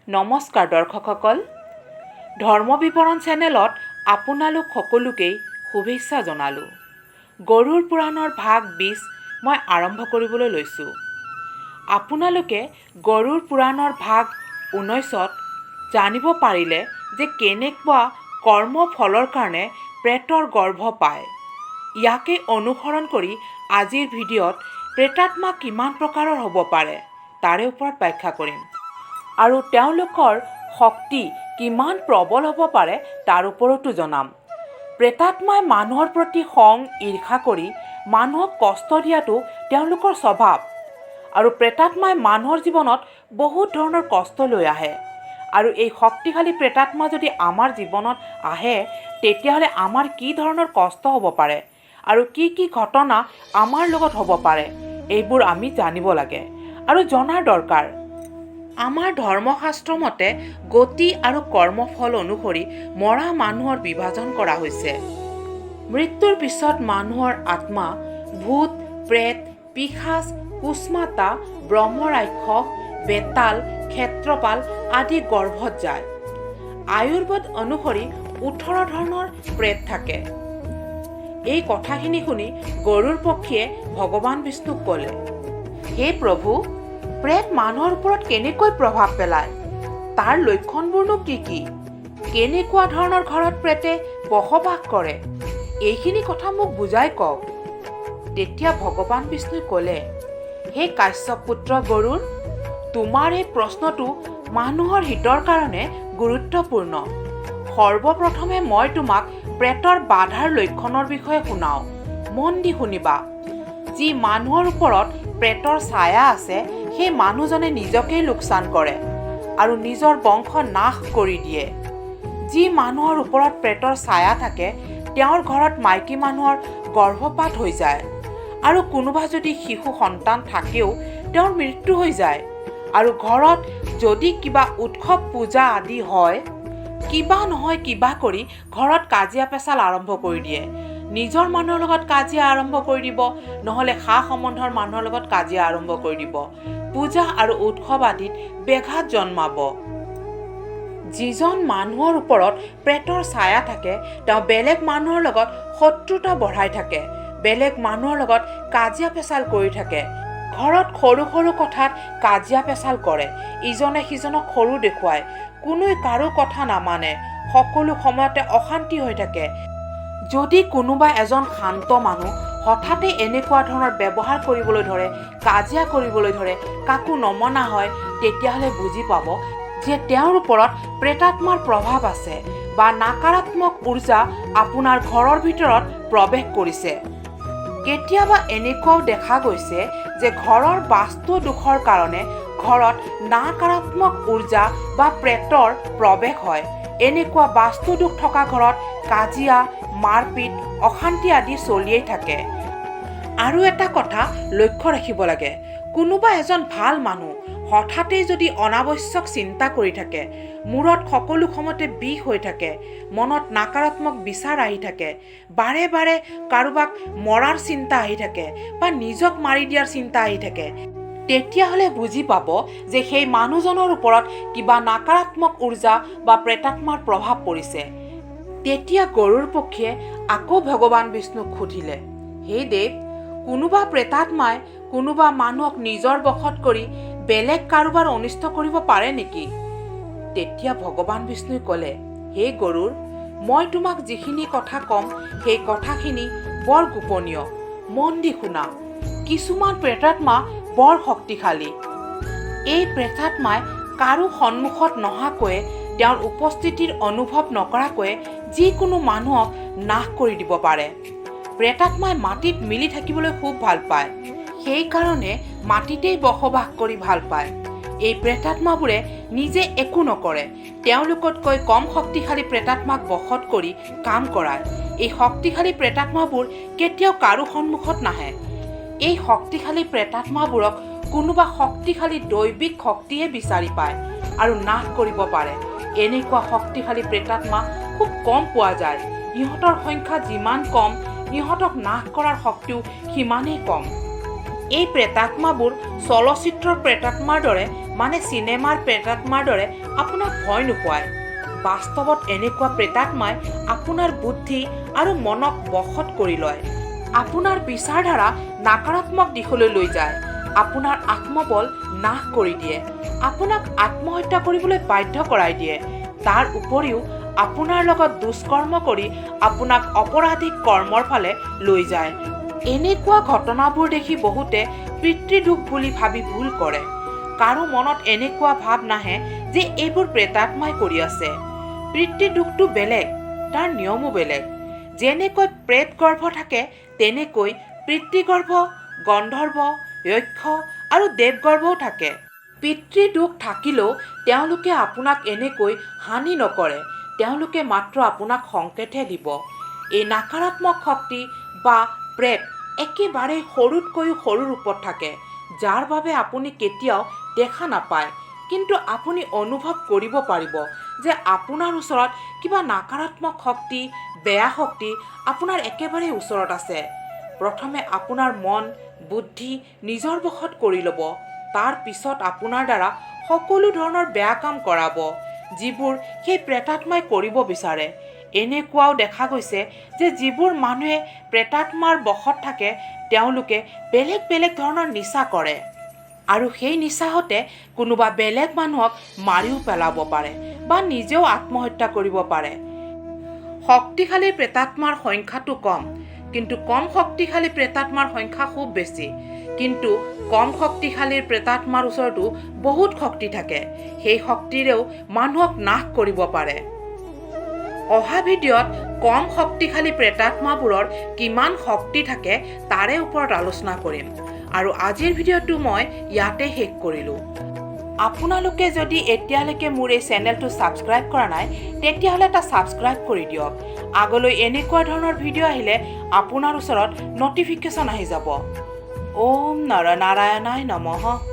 নমস্কাৰ দৰ্শকসকল, ধৰ্ম বিৱৰণ চেনেলত আপোনালোক সকলোকেই শুভেচ্ছা জনালোঁ। গৰুড় পুৰাণৰ ভাগ 20 মই আৰম্ভ কৰিবলৈ লৈছোঁ। আপোনালোকে গৰুড় পুৰাণৰ ভাগ 19ত জানিব পাৰিলে যে কেনেকুৱা কৰ্মফলৰ কাৰণে প্ৰেতৰ গৰ্ভ পায়। ইয়াকে অনুসৰণ কৰি আজিৰ ভিডিঅ'ত প্ৰেতাত্মা কিমান প্ৰকাৰৰ হ'ব পাৰে তাৰে ওপৰত ব্যাখ্যা কৰিম আৰু তেওঁলোকৰ শক্তি কিমান প্ৰবল হ'ব পাৰে তাৰ ওপৰতো জনাম। প্ৰেতাত্মাই মানুহৰ প্ৰতি খং, ঈৰ্ষা কৰি মানুহক কষ্ট দিয়াটো তেওঁলোকৰ স্বভাৱ আৰু প্ৰেতাত্মাই মানুহৰ জীৱনত বহুত ধৰণৰ কষ্ট লৈ আহে। আৰু এই শক্তিশালী প্ৰেতাত্মা যদি আমাৰ জীৱনত আহে, তেতিয়াহ'লে আমাৰ কি ধৰণৰ কষ্ট হ'ব পাৰে আৰু কি কি ঘটনা আমাৰ লগত হ'ব পাৰে, এইবোৰ আমি জানিব লাগে আৰু জনাৰ দৰকাৰ। আমাৰ ধৰ্মশাস্ত্ৰ মতে গতি আৰু কৰ্মফল অনুসৰি মৰা মানুহৰ বিভাজন কৰা হৈছে। মৃত্যুৰ পিছত মানুহৰ আত্মা ভূত, প্ৰেত, পিশাচ, কুষ্মাণ্ডা, ব্ৰহ্মৰাক্ষস, বেতাল, ক্ষেত্ৰপাল আদি গৰ্ভত যায়। আয়ুৰ্বেদ অনুসৰি 18 ধৰণৰ প্ৰেত থাকে। এই কথাখিনি শুনি গৰুড় পক্ষীয়ে ভগৱান বিষ্ণুক ক'লে, "হে প্ৰভু, প্ৰেত মানুহৰ ওপৰত কেনেকৈ প্ৰভাৱ পেলায়? তাৰ লক্ষণবোৰনো কি কি? কেনেকুৱা ধৰণৰ ঘৰত প্ৰেতে বসবাস কৰে? এইখিনি কথা মোক বুজাই কওক।" তেতিয়া ভগৱান বিষ্ণুৱে ক'লে, "হে কাশ্যপ পুত্ৰ গৰুড়, তোমাৰ এই প্ৰশ্নটো মানুহৰ হিতৰ কাৰণে গুৰুত্বপূৰ্ণ। সৰ্বপ্ৰথমে মই তোমাক প্ৰেতৰ বাধাৰ লক্ষণৰ বিষয়ে শুনাওঁ, মন দি শুনিবা। যি মানুহৰ ওপৰত প্ৰেতৰ ছায়া আছে, সেই মানুহজনে নিজকেই লোকচান কৰে আৰু নিজৰ বংশ নাশ কৰি দিয়ে। যি মানুহৰ ওপৰত প্ৰেতৰ ছায়া থাকে, তেওঁৰ ঘৰত মাইকী মানুহৰ গৰ্ভপাত হৈ যায় আৰু কোনোবা যদি শিশু সন্তান থাকেও, তেওঁৰ মৃত্যু হৈ যায়। আৰু ঘৰত যদি কিবা উৎসৱ, পূজা আদি হয়, কিবা নহয় কিবা কৰি ঘৰত কাজিয়া পেচাল আৰম্ভ কৰি দিয়ে। নিজৰ মানুহৰ লগত কাজিয়া আৰম্ভ কৰি দিব, নহ'লে সা সম্বন্ধৰ মানুহৰ লগত কাজিয়া আৰম্ভ কৰি দিব। পূজা আৰু উৎসৱ আদিত ব্যাঘাত জন্মাব। যিজন মানুহৰ ওপৰত প্ৰেতৰ ছায়া থাকে, তেওঁ বেলেগ মানুহৰ লগত শত্ৰুতা বঢ়াই থাকে, বেলেগ মানুহৰ লগত কাজিয়া পেচাল কৰি থাকে। ঘৰত সৰু সৰু কথাত কাজিয়া পেচাল কৰে, ইজনে সিজনক সৰু দেখুৱায়, কোনোৱে কাৰো কথা নামানে, সকলো সময়তে অশান্তি হৈ থাকে। যদি কোনোবা এজন শান্ত মানুহ হঠাতে এনেকুৱা ধৰণৰ ব্যৱহাৰ কৰিবলৈ ধৰে, কাজিয়া কৰিবলৈ ধৰে, কাকো নমনা হয়, তেতিয়াহ'লে বুজি পাব যে তেওঁৰ ওপৰত প্ৰেতাত্মাৰ প্ৰভাৱ আছে বা নাকাৰাত্মক উৰ্জা আপোনাৰ ঘৰৰ ভিতৰত প্ৰৱেশ কৰিছে। কেতিয়াবা এনেকুৱাও দেখা গৈছে যে ঘৰৰ বাস্তু দোষৰ কাৰণে ঘৰত নাকাৰাত্মক উৰ্জা বা প্ৰেতৰ প্ৰৱেশ হয়। এনেকুৱা বাস্তু দোষ থকা ঘৰত কাজিয়া, মাৰপিট, অশান্তি আদি চলিয়েই থাকে। আৰু এটা কথা লক্ষ্য ৰাখিব লাগে, কোনোবা এজন ভাল মানুহ হঠাতেই যদি অনাৱশ্যক চিন্তা কৰি থাকে, মূৰত সকলো সময়তে বিষ হৈ থাকে, মনত নাকাৰাত্মক বিচাৰ আহি থাকে, বাৰে বাৰে কাৰোবাক মৰাৰ চিন্তা আহি থাকে বা নিজক মাৰি দিয়াৰ চিন্তা আহি থাকে, তেতিয়াহ'লে বুজি পাব যে সেই মানুহজনৰ ওপৰত কিবা নাকাৰাত্মক উৰ্জা বা প্ৰেতাত্মাৰ প্ৰভাৱ পৰিছে।" তেতিয়া গৰুড় পক্ষীয়ে আকৌ ভগৱান বিষ্ণুক সুধিলে, "হে দেৱ, কোনোবা প্ৰেতাত্মাই কোনোবা মানুহক নিজৰ বশত কৰি বেলেগ কাৰোবাৰ অনিষ্ট কৰিব পাৰে নেকি?" তেতিয়া ভগৱান বিষ্ণুৱে ক'লে, "হে গৰুড়, মই তোমাক যিখিনি কথা ক'ম, সেই কথাখিনি বৰ গোপনীয়, মন দি শুনা। কিছুমান প্ৰেতাত্মা বৰ শক্তিশালী। এই প্ৰেতাত্মাই কাৰো সন্মুখত নহাকৈয়ে, তেওঁৰ উপস্থিতিৰ অনুভৱ নকৰাকৈয়ে যিকোনো মানুহক নাশ কৰি দিব পাৰে। প্ৰেতাত্মাই মাটিত মিলি থাকিবলৈ খুব ভাল পায়, সেইকাৰণে মাটিতেই বসবাস কৰি ভাল পায়। এই প্ৰেতাত্মাবোৰে নিজে একো নকৰে, তেওঁলোকতকৈ কম শক্তিশালী প্ৰেতাত্মাক বশত কৰি কাম কৰায়। এই শক্তিশালী প্ৰেতাত্মাবোৰ কেতিয়াও কাৰো সন্মুখত নাহে। এই শক্তিশালী প্ৰেতাত্মাবোৰক কোনোবা শক্তিশালী দৈৱিক শক্তিয়ে বিচাৰি পায় আৰু নাশ কৰিব পাৰে। এনেকুৱা শক্তিশালী প্ৰেতাত্মা খুব কম পোৱা যায়। ইহঁতৰ সংখ্যা যিমান কম, ইহঁতক নাশ কৰাৰ শক্তিও সিমানেই কম। এই প্ৰেতাত্মাবোৰ চলচ্চিত্ৰৰ প্ৰেতাত্মাৰ দৰে মানে চিনেমাৰ প্ৰেতাত্মাৰ দৰে আপোনাক ভয় নোখোৱায়। বাস্তৱত এনেকুৱা প্ৰেতাত্মাই আপোনাৰ বুদ্ধি আৰু মনক বশত কৰি লয়, আপোনাৰ বিচাৰধাৰা নাকাৰাত্মক দিশলৈ লৈ যায়, আপোনাৰ আত্মবল নাশ কৰি দিয়ে, আপোনাক আত্মহত্যা কৰিবলৈ বাধ্য কৰাই দিয়ে। তাৰ উপৰিও আপোনাৰ লগত দুষ্কৰ্ম কৰি আপোনাক অপৰাধিক কৰ্মৰ ফালে লৈ যায়। এনেকুৱা ঘটনাবোৰ দেখি বহুতে পিতৃদোষ বুলি ভাবি ভুল কৰে। কাৰো মনত এনেকুৱা ভাৱ নাহে যে এইবোৰ প্ৰেতাত্মাই কৰি আছে। পিতৃদোষটো বেলেগ, তাৰ নিয়মো বেলেগ। যেনেকৈ প্ৰেত গৰ্ভ থাকে, তেনেকৈ পিতৃগৰ্ভ, গন্ধৰ্ব, য়ক্ষ আৰু দেৱগৰ্ভও থাকে। পিতৃদোষ থাকিলেও তেওঁলোকে আপোনাক এনেকৈ হানি নকৰে, তেওঁলোকে মাত্ৰ আপোনাক সংকেতহে দিব। এই নাকাৰাত্মক শক্তি বা প্ৰেত একেবাৰে সৰুতকৈও সৰু ৰূপত থাকে, যাৰ বাবে আপুনি কেতিয়াও দেখা নাপায়, কিন্তু আপুনি অনুভৱ কৰিব পাৰিব যে আপোনাৰ ওচৰত কিবা নাকাৰাত্মক শক্তি, বেয়া শক্তি আপোনাৰ একেবাৰে ওচৰত আছে। প্ৰথমে আপোনাৰ মন বুদ্ধি নিজৰ বশত কৰি ল'ব, তাৰ পিছত আপোনাৰ দ্বাৰা সকলো ধৰণৰ বেয়া কাম কৰাব, যিবোৰ সেই প্ৰেতাত্মাই কৰিব বিচাৰে। এনেকুৱাও দেখা গৈছে যে যিবোৰ মানুহে প্ৰেতাত্মাৰ বশত থাকে, তেওঁলোকে বেলেগ বেলেগ ধৰণৰ নিচা কৰে আৰু সেই নিচাহতে কোনোবা বেলেগ মানুহক মাৰিও পেলাব পাৰে বা নিজেও আত্মহত্যা কৰিব পাৰে। শক্তিশালী প্ৰেতাত্মাৰ সংখ্যাটো কম, কিন্তু কম শক্তিশালী প্ৰেতাত্মাৰ সংখ্যা খুব বেছি। কিন্তু কম শক্তিশালীৰ প্ৰেতাত্মাৰ ওচৰতো বহুত শক্তি থাকে, সেই শক্তিৰেও মানুহক নাশ কৰিব পাৰে। অহা ভিডিঅ'ত কম শক্তিশালী প্ৰেতাত্মাবোৰৰ কিমান শক্তি থাকে তাৰে ওপৰত আলোচনা কৰিম। আৰু আজিৰ ভিডিঅ'টো মই ইয়াতে শেষ কৰিলোঁ। আপোনালোকে যদি এতিয়ালৈকে মোৰ এই চেনেলটো ছাবস্ক্ৰাইব কৰা নাই, তেতিয়াহ'লে এটা ছাবস্ক্ৰাইব কৰি দিয়ক। আগলৈ এনেকুৱা ধৰণৰ ভিডিঅ' আহিলে আপোনাৰ ওচৰত ন'টিফিকেশ্যন আহি যাব। ওম নৰনাৰায়ণায় নমঃ।